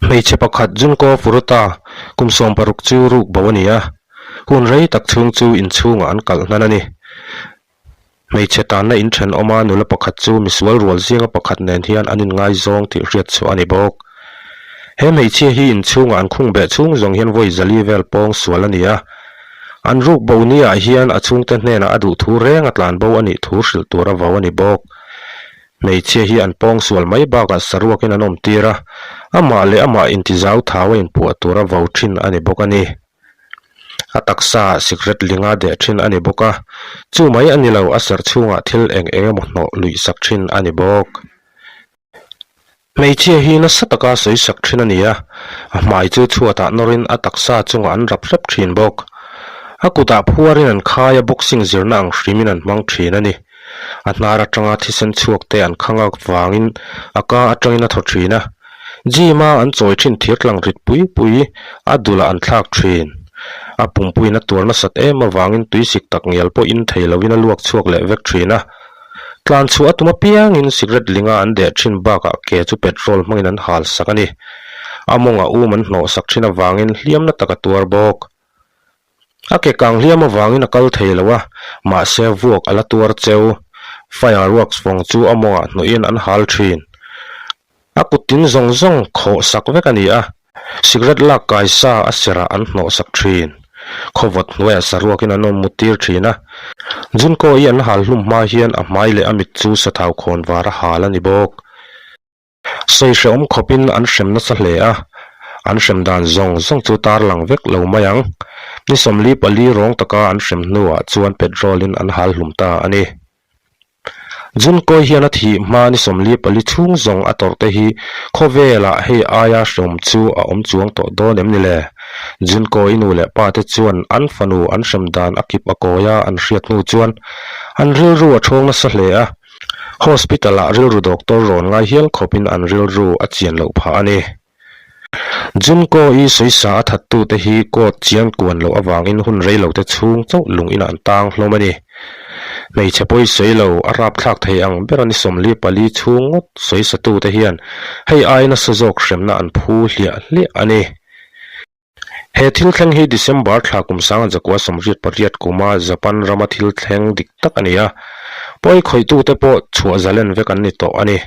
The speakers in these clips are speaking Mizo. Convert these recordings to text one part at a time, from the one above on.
Hmeichhe pakhat Junko Furuta kum 60 chu ruk bo a ni a, hun rei tak chhung chu inchhungah an kalh hnan a ni. Hmeichhe tanna inthenawma nula pakhat chu misual rual zinga pakhat nen hian an inngaizawng tih hriat chhuah a ni bawk. He hmeichhia hi inchhungah an khung beh chhung zawng hian vawi zali vel pawng sual a ni a. An ruk bo niah hian a chhungte hnenah a duh thu reng a tlan bo a nih thu hrilh tur a vau a ni bawk. Hmeichhia hi an pawng sual mai bakah saruakin an awm tir a, amah leh amah intizau thau a inpuah tur a vau thin a ni bawk a ni. A taksa ah sikret linga deh thin a ni bawk a, chu mai a ni lo, a serh chhungah thil eng eng emaw hnawh luih sak thin a ni bawk. Hmeichhia hi nasa taka sawi sak thin a ni a, a hmai chu chhuatah nawrin a taksa chungah an rap hrep thin bawk. A kutah phuarin an khai a, boxing zirna ang hrimin an hmang thin a ni. A hnar atanga thisen chhuak te an khang avangin a ka atangin a thaw thin a, gym a an chawi thin thir tlang rit pui pui a dulah an thlak thin. A pumpuiin a tuar nasat em avangin tuisik tak ngial pawh in thei lovin a luak chhuak leh vek thin a. Tlan chhuah a tum apiangin cigarette linga an deh thin bakah ke chu petrol hmangin an hal sak a ni. A mawngah um an hnawh sak thin avangin hliamna tak a tuar bawk. A ke kang hliam avangin a kal thei lo a, mahse vuak a la tuar cheu. Fireworks vawng chu a mawngah hnawhin an hal thin. A kut tin zawng zawng khawh sak vek a ni a, cigarette lak kai sa a serah an hnawh sak thin. Khawvawt hnuaiah saruakin an awm mut tir thin a. Junko-i an hal hlum hma hian a hmai leh a mit chu sathau khawn var a hal a ni bawk. Sawi hrehawm khawpin an hrem nasa hle a, an hrem dan zawng zawng chu tarlang vek lo mai ang. Ni 44 rawng taka an hrem hnuah chuan petrol-in an hal hlum ta a ni. Junkawi hian a thih hma ni 44 chhung zawng a tawrh te hi khawvelah hei aia hrehawm chu a awm chuang tawh dawn em ni le? Junkawi nu leh pa te chuan an fanu an hrem dan a kip a kawi a an hriat hnu chuan an rilru a thawng nasa hle a, hospital ah rilru doctor rawn ngai hial khawpin an rilru a chian loh phah a ni. Junko-i sawisa a thattute hi court chiang kuan loh avangin hun rei lote chhung chauh lung inah an tang hlawm a ni. Hmeichhe pawi sawi lo, a rapthlak thei ang ber a ni 44 chhung ngawt sawisatute hian hei ai nasa zawk hremna an phu hliah hliah a ni. He thil thleng hi December thla kum sanga zakua 88 kuma Japan rama thil thleng dik tak a ni a, pawi khawihtute pawh chhuah zalen vek an ni tawh a ni.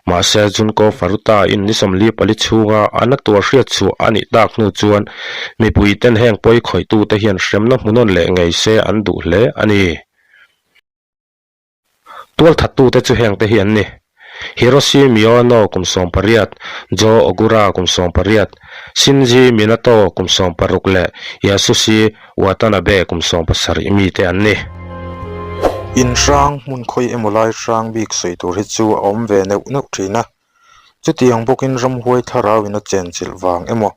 Mahse, Junko Furuta in ni 44 chhunga a na tuar hriat chhuah a nih tak hnu chuan mipuiten heng pawi khawihtute hian hremna hmuhnawn leh ngei se an duh hle a ni. Tualthattute chu hengte hi an ni, Hiroshi Miyano kum 18, Jo Ogura kum 18, Shinji Minato kum 16 leh Yasushi Watanabe kum 70 mite an ni. In hrang hmun khawi emaw lai hrang bik sawi tur hi chu a awm ve neuh neuh thin a. Chutiang bawkin ramhuai thlarau in a chenchilh vang emaw,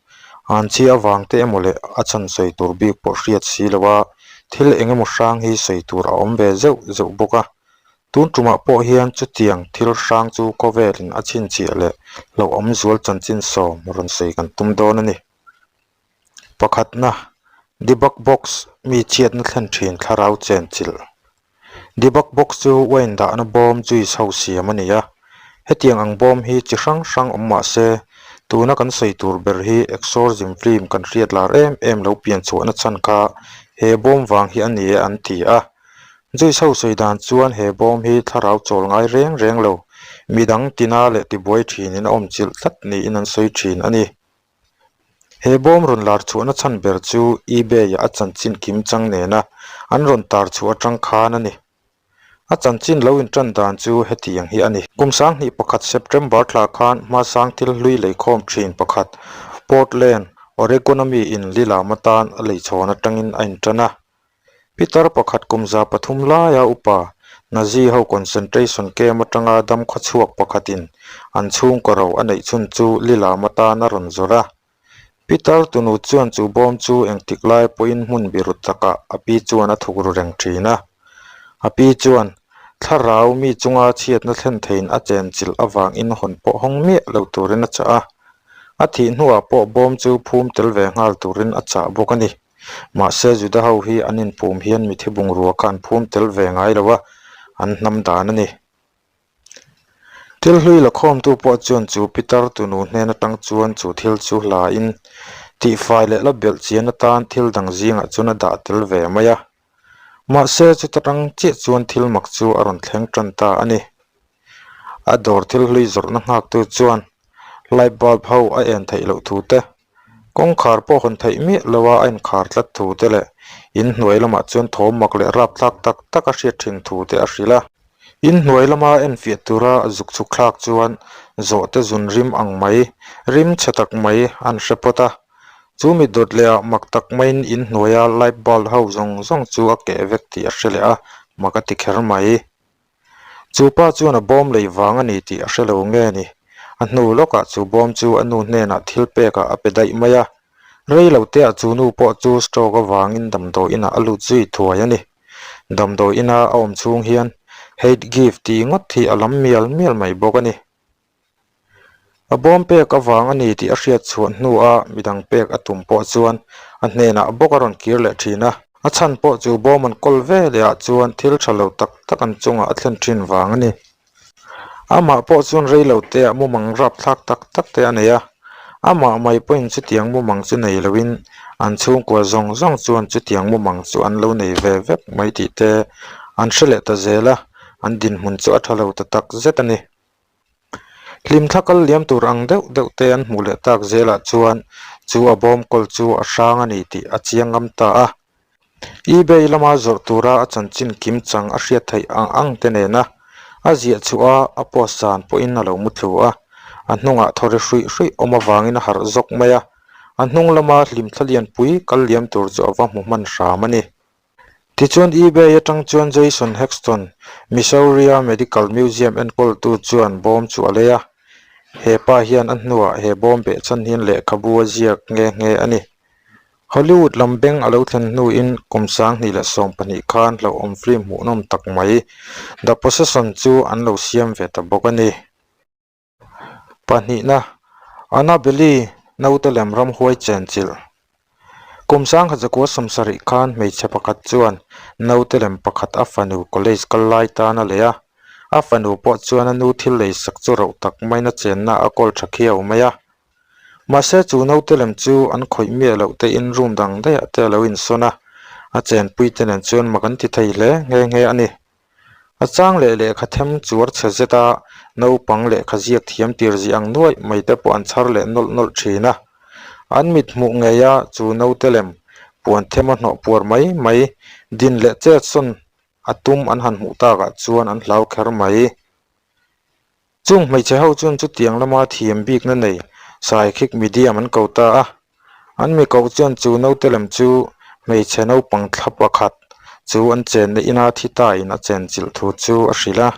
an chhia avang te emaw leh a chhan sawi tur bik pawh hriat si lo a, thil eng emaw hrang hi sawi tur a awm ve zeuh zeuh bawk a. Tun tumah pawh hian chutiang thil hrang chu khawvelin a chhinchhiah leh hlauhawm zual chanchin sawm rawn sawi kan tum dawn a ni. Pakhatna, Debug Box mi chhiatna thlen thin thlarau chenchilh. Debug box chu wine dahna bawm juice ho siam a ni a, hetiang ang bawm hi chi hrang hrang awm mah se, tuna kan sawi tur ber hi Exorcism film kan hriat lar em em lo pian chhuahna chhan kha he bawm vang hi a ni e an ti a. Juice ho sawi dan chuan he bawm hi thlarau chawl ngai reng reng lo, midang tina leh tibuai thinin a awm chilh tlat niin an sawi thin a ni. He bawm rawn lar chhuahna chhan ber chu eBay-ah a chanchin kim chang nena an rawn tar chhuah atang khan a ni. A chanchin lo intan dan chu hetiang hi a ni. Kum 2001 September thla khan hmasang thil hlui leikhawm thin pakhat Portland, Oregon-a mi in lilam atan a leichhawn atangin a intan a. Pitar pakhat kum 300 laia upa Nazi ho concentration camp atanga dam khawchhuak pakhatin an chhungkaw ro a neih chhun chu lilam atan a rawn zawrh a. Pitar tunu chuan chu bawm chu engtik lai pawhin hmun biru takah a pi chuan a thuk ru reng thin a. A pi chuan thlarau mi chunga chhiatna thlen theiin a chenchilh avangin hawn pawh hawng miah lo turin a chah a. A thih hnuah pawh bawm chu phum tel ve nghal turin a chah bawk a ni. Mahse Juda ho hi an inphum hian mithi bungrua kha an phum tel ve ngai lo a, an hnam dan a ni. Thil hlui la khawmtu pawh chuan chu pitar tunu hnen atang chuan chu thil chu hlain tihfai leh la belh chian atan thil dang zingah chuan a dah tel ve mai a. Mahse chuta tang chiah chuan thil mak chu a rawn thleng tan ta a ni. A dawr thil hlui zawrhna nghaktu chuan light bulb ho a en theih loh thu te, kawngkhar pawh hawn theih miah lo a a inkhar tlat thu te leh in hnuai lamah chuan thawm mak leh rapthlak tak tak a hriat thin thu te a hrilh a. In hnuai lama enfiah tura a zuk chhuk thlak chuan zawhte zun rim ang mai, rim chhe tak mai an hre phawt a. Chu mi dawt leh ah mak tak maiin in hnuaia light bulb ho zawng zawng chu a keh vek tih a hre leh a, mak a ti kher mai. Chu pa chuan a bawm lei vang a ni tih a hre lo nge ni? A hnu lawkah chu bawm chu a nu hnenah thil pekah a pe daih mai a. Rei lo teah chu nu pawh chu stroke avangin damdawi inah a lut zui thuai a ni. Damdawi ina a awm chhung hian Hate give tih ngawt hi a lam mial mial mai bawk a ni. A bawm pek avang a ni tih a hriat chhuah hnua midang pek a tum pawh chuan a hnenah bawk a rawn kir leh thin a. A chhan pawh chu bawm an kawl ve leh ah chuan thil tha lo tak tak an chungah a thlen thin vang a ni. Amah pawh chuan rei lo te ah mumang rapthlak tak tak te a nei a, amah mai pawhin chutiang mumang chu nei loin an chhungkua zawng zawng chuan chutiang mumang chu an lo nei ve vek mai tih te an hre leh ta zel a, an dinhmun chu a tha lo ta tak zet a ni. Hlimthla kal liam tur ang deuh deuh te an hmuh leh tak zelah chuan chu a bawm kawl chu a hrang a ni tih a chiang ngam ta a. Ebay lama zawrh tura a chanchin kim chang a hriat theih ang ang te nena a ziah chhuah a, a post zan pawhin a lo mu thlu a. A hnungah thawri hruih hruih awm avangin a harh zawk mai a, a hnung lama hlimthla lianpui kal liam tur chu a va hmu hman hram a ni. Tichuan eBay atang chuan Jason Hexton, Missouri-a Medical Museum enkawltu chuan bawm chu a lei a. He pa hian a hnuah he bawm behchhan hian lehkhabu a ziak nghe nghe a ni. Hollywood lam beng a lo thlen hnuin kum 2012 khan hlauhawm film hmuhnawm tak mai The Possession chu an lo siam ve ta bawk a ni. Pahnihna, Annabelle naute lem ramhuai chenchilh. Kum 1970 khan hmeichhe pakhat chuan naute lem pakhat a fanu college kal lai tan a lei a, a fanu pawh chuan a nu thil leisak chu roh tak maiin a chenna a kawl tha khiau mai a. Mahse chu naute lem chu an khawih miah loh te in room dang daihah te a lo insawn a, a chenpui te nen chuan mak an ti thei hle nghe nghe a ni. A chang leh lehkha them chuar chhe zet a, naupang lehkha ziak thiam tir zih ang nuaih mai te pawh an chhar leh nawlh nawlh thin a. An mit hmuh ngei a chu naute lem puan them a hnawh puar mai mai din leh chet sawn a tum an han hmuh takah chuan an hlau kher mai. Chung hmeichhe ho chuan chutiang lama thiam bikna nei Saikhik Medium an ko ta a. An mi koh chuan chu naute lem chu hmeichhe naupang thla pakhat chu an chenna ina thi tain a chenchilh thu chu a hrilh a.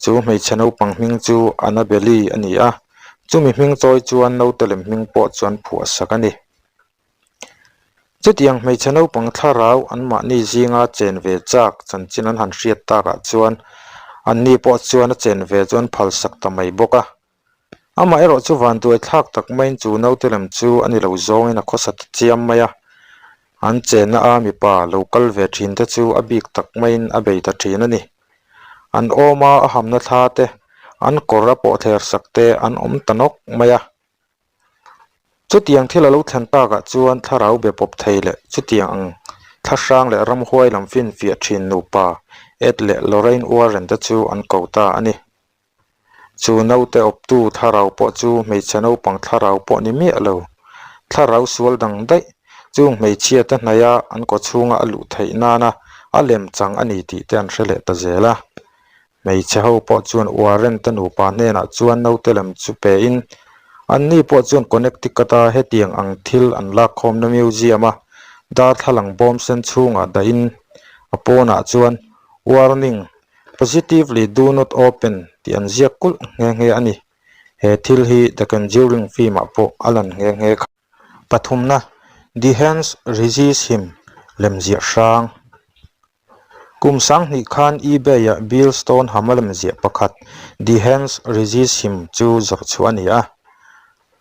Chu hmeichhe naupang hming chu Annabelle a ni a, chumi hming chawi chuan naute lem hming pawh chuan phuah sak a ni. Chutiang hmeichhe naupang thlarau anmahni zinga chen ve chak chanchin an han hriat takah chuan anni pawh chuan a chen ve chu an phalsak ta mai bawk a. Amah erawh chu vanduai thlak tak maiin chu naute lem chu a ni lo zawngin a khawsa ta chiam mai a. An chenna a mipa lo kal ve thin te chu a bik tak maiin a bei ta thin a ni. An awma a hamna thla te, an kawr a pawhthler sak te an awm ta nawk mai a. Chutiang thil a lo thlen takah chuan thlarau be pawp thei leh chutiang ang thlahrang leh ramhuai lam finfiah thin nupa Ed leh Lorraine Warren te chu an ko ta a ni. Chu naute awptu thlarau pawh chu hmeichhe naupang thlarau pawh ni miah lo. Thlarau sual dang daih chung hmeichhia te hnaia an kawchhunga a luh theih nana a lem chang a ni tih te an hre leh ta zel a. Hmeichhe ho pawh chuan Warren te nupa hnenah chuan naute lem chu pein anni pawh chuan Connecticut-a hetiang ang thil an lakkhawmna museum-a darthlalang bawm sen chhungah dahin a pawnah chuan Warning, Positively do not open tih an ziak kulh nghe nghe a ni. He thil hi The Conjuring film-ah pawh a lan nghe nghe kha. Pathumna, The Hands Resist Him lemziah hrang. Kum 2000 khan eBay-ah Bill Stoneham-a lemziah pakhat The Hands Resist Him chu zawrh chhuah a ni a.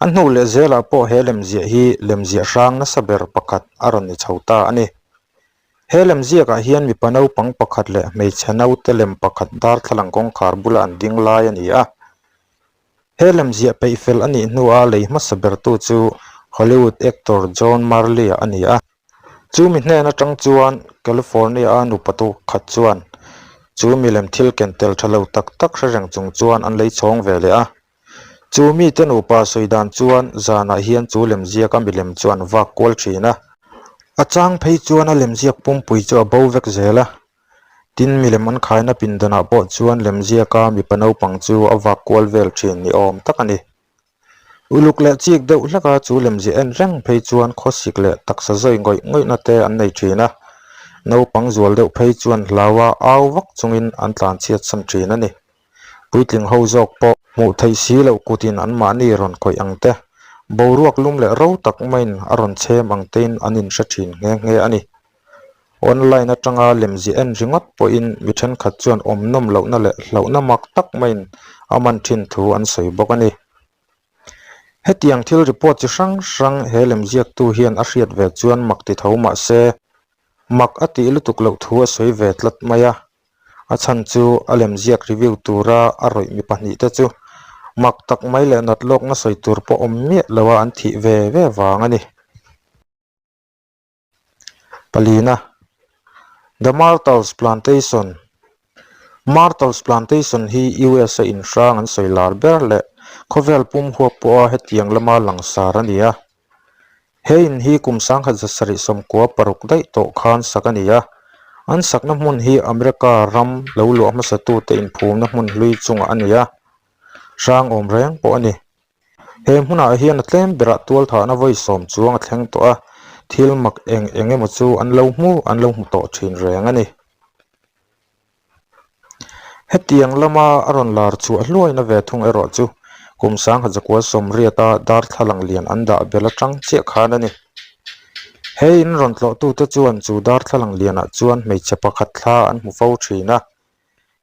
A hnu leh zelah pawh he lemziah hi lemziah hrang nasa ber pakhat a rawn ni chho ta a ni. He lemziakah hian mipa naupang pakhat leh hmeichhe naute lem pakhat darthlalang kawngkhar bula an ding lai a ni a. He lemziah peih fel a nih hnua lei hmasa bertu chu Hollywood actor John Marley-a a ni a. Chu mi hnen atang chuan California-a nupa tu khat chuan chu milem thil ken tel tha lo tak tak hre reng chung chuan an lei chhawng ve leh a. Chu mite nupa sawi dan chuan zanah hian chu lemziaka milem chu an vak kual thin a. A chang phei chuan a lemziak pumpui chu a bo vek zel a. Tin, milem an khaina pindanah pawh chuan lemziaka mipa naupang chu a vak kual vel thin ni awm tak a ni. Uluk leh chik deuh hleka chu lemziah en reng phei chuan khawsik leh taksa zawi ngawih ngawihna te an nei thin a, naupang zual deuh phei chuan hlaua au vak chungin an tlanchhiat san thin a ni. Puitling ho zawk pawh hmuh theih si loh kutin anmahni rawn khawih ang te, boruak lum leh ro tak maiin a rawn chhem ang tein an inhre thin nghe nghe a ni. Online atanga lemziah en ringawt pawhin mi thenkhat chuan awm nawm lohna leh hlauhna mak tak maiin a man thin thu an sawi bawk a ni. Hetiang thil report chi hrang hrang he lemziaktu hian a hriat ve chuan mak ti tho mah se, mak a tih lutuk loh thu a sawi ve tlat mai a. A chhan chu a lemziak review tura a rawih mi pahnihte chu mak tak mai leh nat lawkna sawi tur pawh awm miah loa an thih ve ve vang a ni. Palina, The Myrtles Plantation Myrtles Plantation hi US a inhrang an sawi lar ber leh khawvel pum huap pawha hetiang lama langsar a ni a. He in hi kum 1776 daih tawh khan sak a ni a. An sakna hmun hi America ram lo luah hmasatute inphumna hmun hlui chungah a ni a. Hrang awm reng pawh a ni. He hmunah hian a tlem berah tualthahna vawi sawm chuang a thleng tawh a, thil mak eng eng emaw chu an lo hmu an lo hmu tawh thin reng a ni. Hetiang lama a rawn lar chhuah hluaina ve thung erawh chu kum 1980 darthlalang lian an dah bel atang chiah khan a ni. He in rawn tlawhtute chuan chu darthlalang lianah chuan hmeichhe pakhat thla an hmu fo thin a,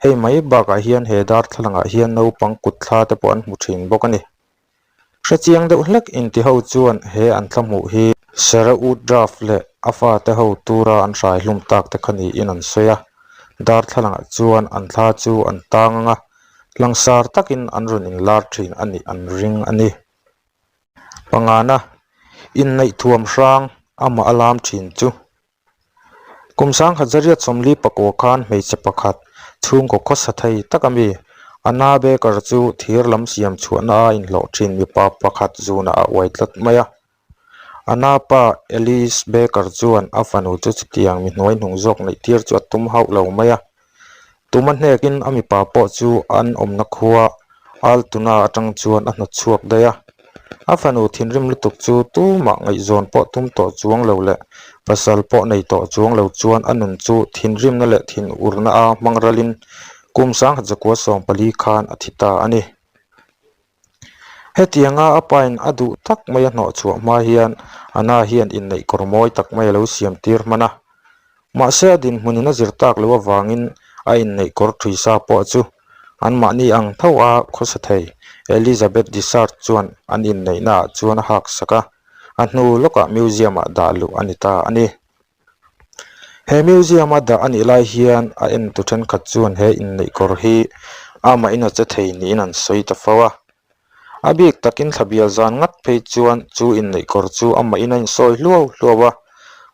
Hei mai bakah hian he darthlalangah hian naupang kut thla te pawh an hmu thin bawk a ni. Hrechiang deuh hlek inti ho chuan he an thla hmuh hi Sarah Woodruff leh a fate ho tura an hrai hlum tak te kha niin an sawi a. Darthlalangah chuan an thla chu an tang ang a, langsar takin an rawn inlar thin a nih an ring a ni. Pangana, inneih thuam hrang amah a lam thin chu. Kum 1949 khan hmeichhe pakhat chhungkaw khawsa thei tak a mi, Anna Baker chu thir lam siam chhuahna a inhlawh thin mipa pakhat zunah a uai tlat mai a. Anna pa Elise Baker chuan a fanu chu chutiang mi hnuai hnung zawk neih tir chu a tum hauh lo mai a. Tuma hnekin a mipa pawh chu an awmna khua Altuna atang chuan a hnawt chhuak daih a. A fanu thinrim lutuk chu tumah ngaihzawn pawh tum tawh chuang lo leh pasal pawh nei tawh chuang lo chuan a nun chu thinrimna leh thinurna a hmang ralin kum 1914 khan a thi ta a ni. Hetianga a pain a duh tak mai a hnawh chhuah hma hian Anna hian inneih kawr mawi tak mai a lo siam tir hman a. Mahse a dinhmunin a zir tak loh avangin a inneih kawr thui sa pawh chu anmahni ang tho a khawsa thei Elizabeth Dishart chuan an inneihnaah chuan a hak sak a, a hnu lawkah museum-ah dah luh a ni ta a ni. He museum a dah a nih lai hian a entu thenkhat chuan he inneih kawr hi amahin a che thei niin an sawi ta fo a. A bik takin thla bial zan ngat phei chuan chu inneih kawr chu amahin a insawi hluau hluau a,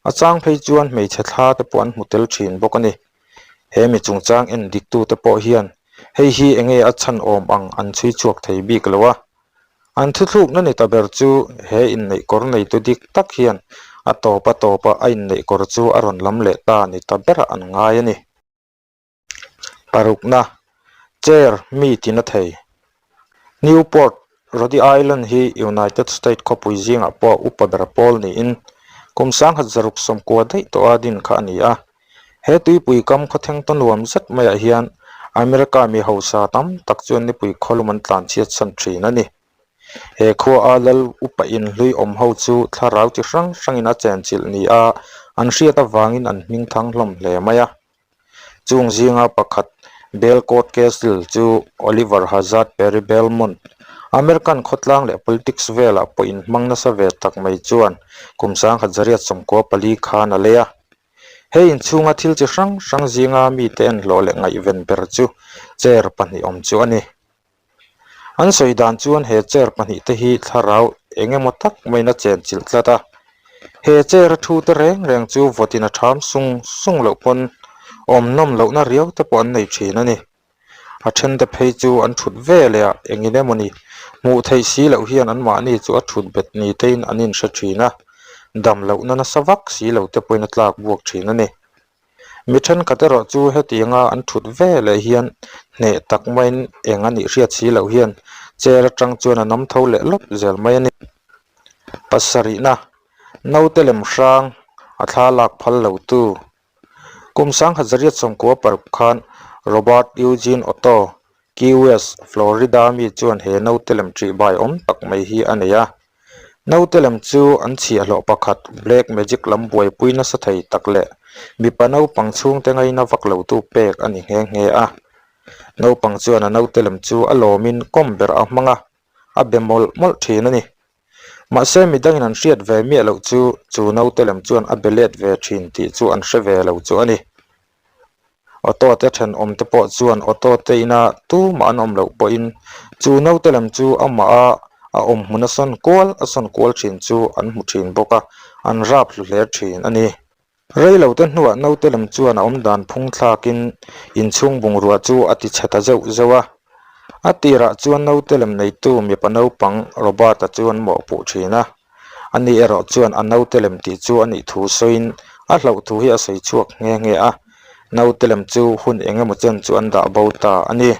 a chang phei chuan hmeichhe thla te pawh an hmu tel thin bawk a ni. He mi chungchang en diktute pawh hian hei hi enge a chhan awm ang an chhui chhuak thei bik lo a. An thuthlukna ni ta ber chu he inneih kawr neitu dik tak hian a tawp a tawpa a inneih kawr chu a rawn lam leh ta ni ta berah an ngai a ni. Parukna, Chair mi tina thei. Newport, Rhode Island hi United State khawpui zingah pawh upa ber pawl niin kum 1690 daih tawha din kha a ni a. He tuipui kam khawtheng ta nuam zet maiah hian America mi hausa tam tak chuan nipui khawlum an tlan chhiat san thin a ni. He khua a lal upa in hlui awm ho chu thlarau chi hrang hrangin a chenchilh ni a, an hriat avangin an hming thang hlawm hle mai a. Chung zinga pakhat Belcourt Castle chu Oliver Hazard Perry Belmont, American khawtlang leh politics velah pawh inhmang nasa ve tak mai chuan kum 1994 khan a lei a. Hei inchhunga thil chi hrang hrang zinga mite enhlawh leh ngaihven ber chu chair pahnih awm chu a ni. An sawi dan chuan he chair pahnihte hi thlarau eng emaw tak maiin a chenchilh tlat a. He chair a thu te reng reng chu vawtin a ṭham sung sung loh pawn awm nawm lohna riau te pawh an nei ṭhin a ni. A then te phei chu an thut ve leh a, engin emaw ni hmuh theih si loh hian anmahni chu a thut bet ni tein an inhre thin a, dam lohna nasa vak si lo te pawhin a tlak buak thin a ni. Mi thenkhat erawh chu hetianga an thut ve leh hian hneh tak maiin eng a nih hriat si loh hian chair atang chuan a nam tho leh lawp zel mai a ni. Pasarihna, Naute lem hrang a thla lak phal lo tu. Kum sangkhat zariat sawmkua paruk khan Robert Eugene Otto, Key West, Florida mi chuan he naute lem ṭihbai awm tak mai hi a nei a. Naute lem chu an chhiahhlawh pakhat Black Magic lam buaipui nasa thei tak leh mipa naupang chhungte ngaina vak lotu pek a ni nghe nghe a. Naupang chuan a naute lem chu a lawmin kawm ber a hmang a, a be mawlh mawlh thin a ni. Mahse midangin an hriat ve miah loh chu chu naute lem chuan a be let ve thin tih chu an hre ve lo chu a ni. Auto te thenawm te pawh chuan auto te ina tumah an awm loh pawhin chu naute lem chu amah a a awm hmun a sawn kual a sawn kual thin chu an hmu thin bawk a, an rap hlu hle thin a ni. Rei lo te hnuah naute lem chuan a awm dan phung thlakin inchhung bungrua chu a ti chhe ta zeuh zeuh a. A tirah chuan naute lem neitu mipa naupang Robert-a chu an mawhpuh thin a. Ani erawh chuan a naute lem tih chu a nih thu sawiin a hlauh thu hi a sawi chhuak nghe nghe a. Naute lem chu hun eng emaw chen chu an dah bo ta a ni.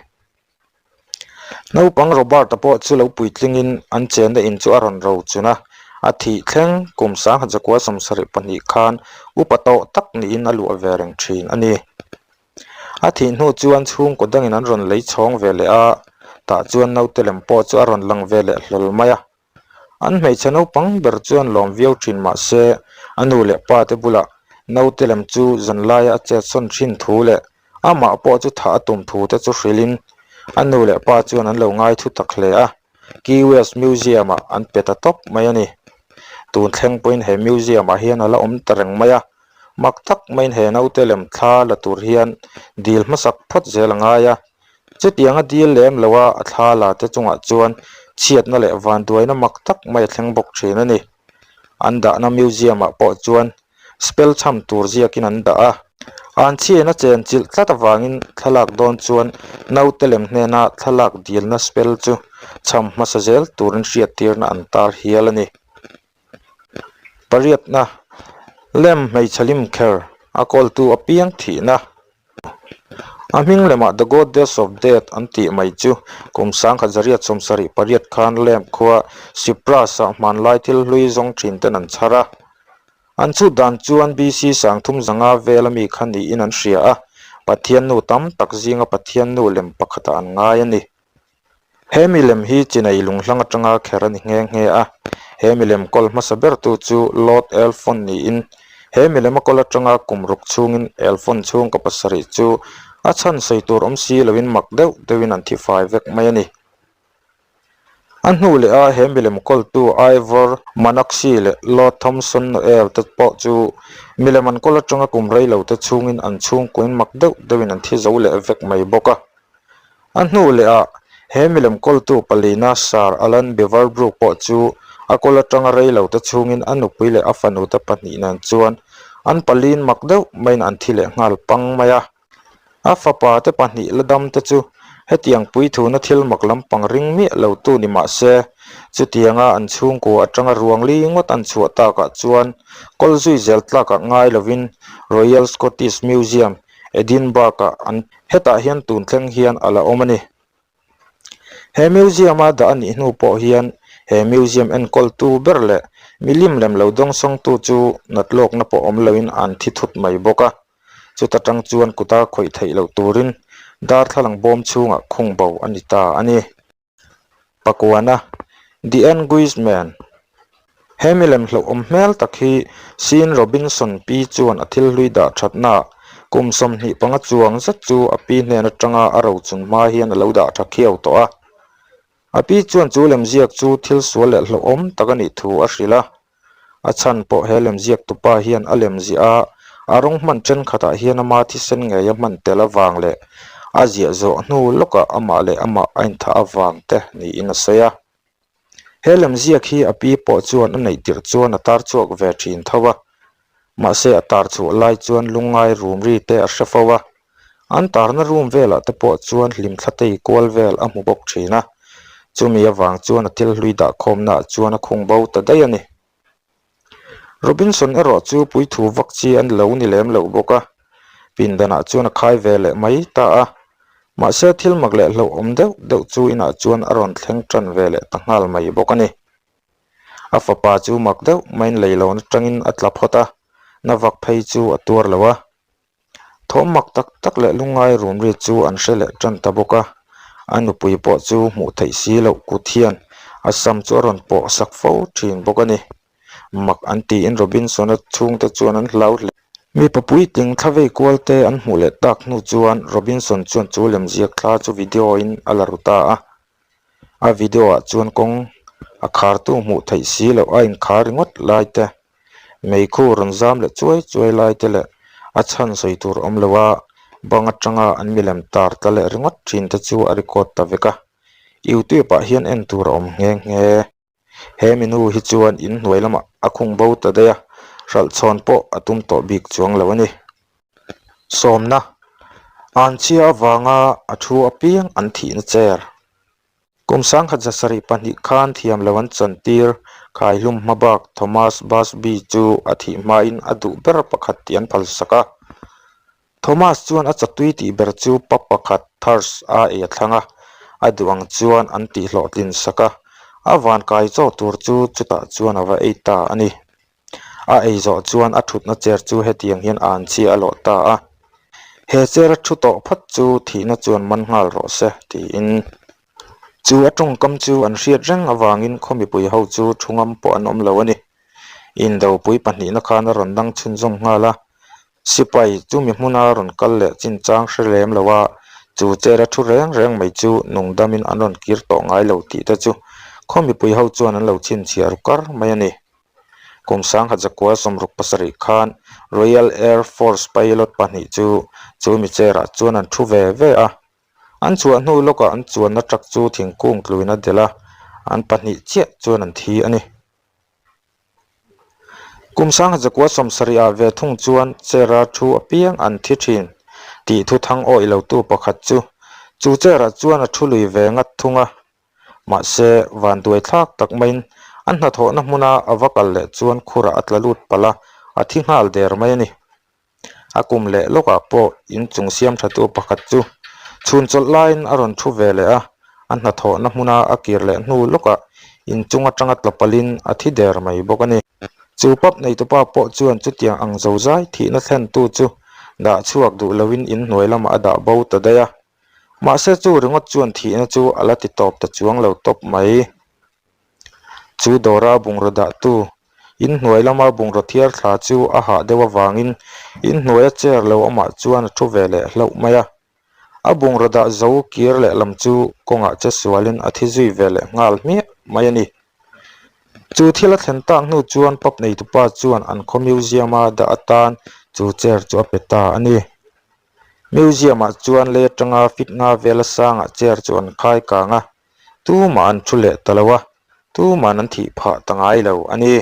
Naupang Robert-a pawh chu lo puitlingin an chenna in chu a rawn ro chun a, a thih thleng kum sangha zakua 72 khan upa tawh tak niin a luah ve reng thin a ni. A thih hnu chuan chhungkaw dangin an rawn lei chhawng ve leh a, tah chuan naute lem pawh chu a rawn lang ve leh hlawl mai a. An hmeichhe naupang ber chuan lawm viau thin mah se, a nu leh pa te bulah naute lem chu zanlaia a chetsawn thin thu leh amah pawh chu thah a tum thu te chu hrilhin a nu leh pa chuan an lo ngai thu tak hle a, Key West Museum ah an pe ta tawp mai a ni. Tun thleng pawhin he museum ah hian a la awm ta reng mai a, mak tak maiin he naute lem thla la tur hian dil hmasak phawt zel a ngai a. Chutianga dil lem loha a thla la te chungah chuan chhiatna leh vanduaina mak tak mai a thleng bawk thin a ni. An dahna museum ah pawh chuan spell chham tur ziakin an dah a. An chhiain a chen chilh tlat avangin thlalak dawn chuan naute lem hnena thlalak dilna spell chu chham hmasa zel turin hriattirna an tar hial a ni. Pariatna, Lem hmeichhe lim kher a kawltu apiang thihna. A hming lemah The Goddess of Death an tih mai chu kum 1978 khan lem khua Cyprus-ah hmanlai thil hlui zawng thin ten an chhar a. An chhut dan chuan BC 35 vel ami kha niin an hria a, Pathiannu tam tak zinga Pathiannu lem pakhatah an ngai a ni. He milem hi chinei lunghlang atanga kher a ni nghe nghe a, he milem kawl hmasa bertu chu Lord Elfon niin he milem a kawl atanga kum ruk chhungin Elfon chhungkaw pasarih chu a chhan sawi tur awm si loin mak deuh deuhin an thi fai vek mai a ni. A hnu leh a he milem kawltu Ivor Manoxy leh Lord Thomson Noel te pawh chu milem an kawl atanga kum rei lo te chhungin an chhungkuain mak deuh deuhin an thi zo leh vek mai bawk a. A hnu leh ah he milem kawltu palina Sir Alan Beaverbrook pawh chu a kawl atanga rei lo te chhungin a nupui leh a fanu te pahnih nen chuan an palin mak deuh maiin an thi leh nghal pang mai a. A fapa te pahnih la dam te chu hetiang puithuna thil mak lampang ring miah lo tu ni mah se, chutianga an chhungkua atanga ruang li ngawt an chhuah takah chuan kawl zui zel tlakah ngai lovin Royal Scottish Museum, Edinburgh-ah an Hetah hian tun thleng hian a la awm a ni. He museum a dah a nih hnu pawh hian he museum enkawltu ber leh milim lem lo dawngsawngtu chu nat lawkna pawh awm loin an thi thut mai bawk a. Chuta tang chuan kuta khawih theih loh turin darthlalang bawm chhungah khung bo a ni ta a ni. Pakuana, The Anguish Man, He milem hlauhawm hmel tak hi Sean Robinson pi chuan a thil hlui dah thatnaah kum 25 chuang zet chu a pi hnen atanga a rochun hma hian a lo dah tha khiau tawh a. A pi chuan chu lemziak chu thil sual leh hlauhawm tak a nih thu a hrilh a. A chhan pawh he lemziaktupa hian a lemziah a, a rawng hman thenkhatah hian ama thisen ngei a hman tel avang leh. A ziah zawh hnu lawkah amah leh amah a inthah avang te niin a sawi a. He lemziak hi a pi pawh chuan a neih tirh chuan a tar chhuak ve thin tho a, mahse a tar chhuah lai chuan lungngai rum ri te a hre fo a, an tarna room velah te pawh chuan hlimthla tei kual vel a hmu bawk thin a, chumi avang chuan a thil hlui dahkhawmna ah chuan a khung bo ta daih a ni. Robinson erawh chu puithu vak chi an lo ni lem loh bawk a, pindanah chuan a khai ve leh mai ta a. Mahse thil mak leh hlauhawm deuh deuh chu inah chuan a rawn thleng tan ve leh ta nghal mai bawk a ni. A fapa chu mak deuh maiin leilawn atangin a tla phawt a, na vak phei chu a tuar lo a. Thawm mak tak tak leh lungngai rum ri chu an hre leh tan ta bawk a, a nupui pawh chu hmuh theih si loh kut hian a sam chu a rawn pawh sak fo thin bawk a ni. Mak an tiin Robinson-a chhungte chuan an hlau hle. Mipa puitling thla vei kual te an hmuh leh tak hnu chuan Robinson chuan chu lemziak thla chu video in a la ru ta a. A video ah chuan kawng a khartu hmuh theih si loh a inkhar ringawt lai te, meikhu rawn zam leh chuai chuai lai te leh a chhan sawi tur awm lo a bang atanga an milem tar tla leh ringawt thin te chu a record ta vek a. Youtube ah hian en tur a awm nghe nghe. He minu hi chuan in hnuai lamah a khung bo ta daih a, hralh chhawn pawh a tum tawh bik chuang lo a ni. Sawmna, Anchhia avanga a thu apiang an thihna chair. Kum sangkhat 702 khan thiam lo an chantir Khaihlum hmabak Thomas Busby chu a thih hmain a duh ber pakhat tih an phalsak a. Thomas chuan a chatui tih ber chu pa pakhat Thirst a ei a thlang a, a duh ang chuan an tih hlawhtlin sak a, a vankai chaw tur chu chutah chuan a va ei ta a ni. A ei zawh chuan a thutna chair chu hetiang hian an chhia a lawh ta a, He chair a thu tawh phawt chu thihna chuan man nghal rawh se, tiin. Chu a tawngkam chu an hriat reng avangin khaw mipui ho chu thu ngam pawh an awm lo a ni. Indopui pahnihna khan a rawn dang chhunzawm nghal a, Sipai chu mi hmuna rawn kal leh chinchang hre lem lo a, chu chair a thu reng reng mai chu nungdamin an rawn kir tawh ngai lo tih te chu khaw mipui ho chuan an lo chhinchhiah ru kar mai a ni. Kum 1967 khan Royal Air Force pilot pahnih chu chu mi chair ah chuan an thu ve ve a, an chhuah hnu lawkah an chuanna truck chu thingkung tluin a delh a, an pahnih chiah chuan an thi a ni. Kum 1970 ah ve thung chuan chair a thu apiang an thi thin tih thu thang awih lotu pakhat chu chu chair ah chuan a thu lui ve ngat thung a. Mahse, vanduai thlak tak maiin a hnathawhna hmuna a va kal leh chuan khurah a tla lut palh a, a thi nghal der mai a ni. A kum leh lawkah pawh inchung siam thatu pakhat chu chhun chawlh laiin a rawn thu ve leh a, a hnathawhna hmuna a kir leh hnu lawkah inchung atanga tla palhin a thi der mai bawk a ni. Chu pub neitupa pawh chuan chutiang ang zozai thihna thlentu chu dah chhuak duh loin inhnuai lamah a dah bo ta daih a. Mahse chu ringawt chuan thihna chu a la ti tawp ta chuang lo tawp mai. Chu dawra bungraw dahtu inhnuai lama bungraw thiar thla chu a hah deuh avangin inhnuaia chair lo awmah chuan a thu ve leh hlauh mai a. A bungraw dah zo kir lehlam chu kawngah che sualin a thi zui ve leh nghal hmiah mai a ni. Chu thil a thlen tak hnu chuan pub neitupa chuan an khaw museum-a dah atan chu chair chu a pe ta a ni. Museum-ah chuan lei atanga fit nga vela sangah chair chu an khai kang a, tumah an thu leh ta lo a, tuman an thih phah ta ngai lo a ni.